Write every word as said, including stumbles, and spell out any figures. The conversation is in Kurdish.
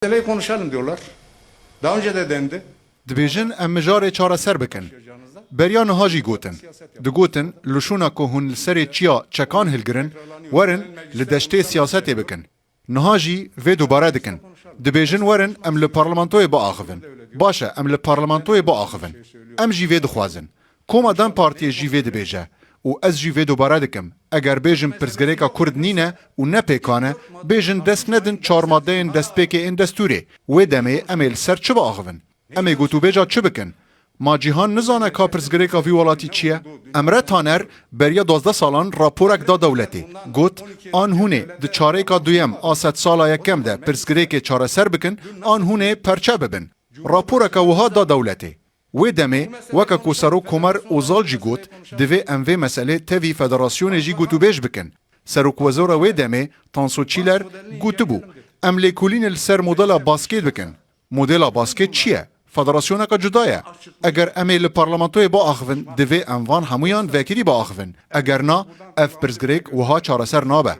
Meseleyi konuşalım diyorlar. Daha önce de dendi. Dibêjin em mijarê çareser bikin. Beriya niha jî gotin. Digotin, li şûna ku hûn li serê çiya çekan hilgirin, werin li deştê siyasetê bikin. Niha jî vê dubare dikin. Dibêjin werin em li parlamentoyê biaxivin. Baş e, em li parlamentoyê biaxivin. Em jî vê dixwazin. Koma DEM Partiyê jî vê dibêje. Û ez jî vê dubare dikim. Eger bêjin pirsgirêka Kurd nîne û ne pêkan e, bêjin dest nedin çar madeyên destpêkê ên destûrê. Wê demê em ê li ser çi biaxivin? Em ê gotûbêja çi bikin? Ma cîhan nizane ka pirsgirêka vî welatî çi ye? Emre Taner beriya duwazdeh salan raporek da dewletê. Got, an hûn ê di çarêka duyem a sedsala yekem de pirsgirêkê çareser bikin, an hûn ê perçe bibin. Raporeke wiha da dewletê. Wê demê, weke ku Serok Komer Ozal jî got, divê em vê meselê tevî federasyonê jî gotûbêj bikin. Serokwezora wê demê, Tansu Çiller, gotibû, em lêkolînê li ser modela baskêt bikin. Modela baskêt çi ye? Federasyoneke cuda ye. Eger em ê li parlamentoyê biaxivin, divê em van hemûyan vekirî biaxivin. Eger na, ev pirsgirêk wiha çareser nabe.